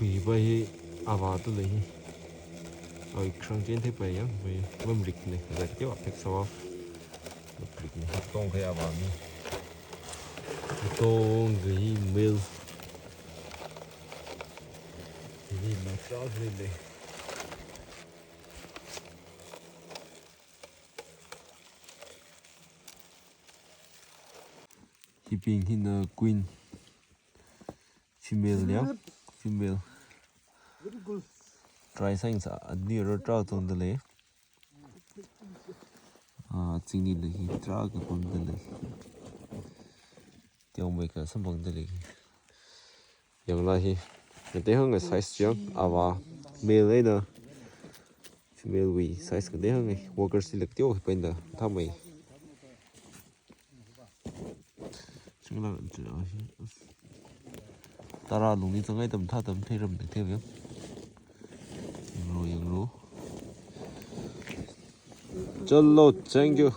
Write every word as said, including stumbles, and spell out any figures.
Hiva hi avā tu lei hi. Oi, khrang chen theipai yang, oi, mamrik ne, kaza kati wa pek sawa. Mamrik ne, tong kaya avā mi. Tong kaya hi male. Hi male lei. Hibing hina queen. Female ya. Female. Try science a, ani ro trao tongda lei. Ah, chingni lei hi trao kapamda lei. Tiong mai ka sambangda lei. Yangla hi. Ngatei hang size yang avā. Male eina female wui size ngatei hang. Workers li lak tio hi penda. Thamai. Chingla, tara lungli zangai tam tha tam theiram de thei yang. Yanglo, yanglo. Chalo, thank you.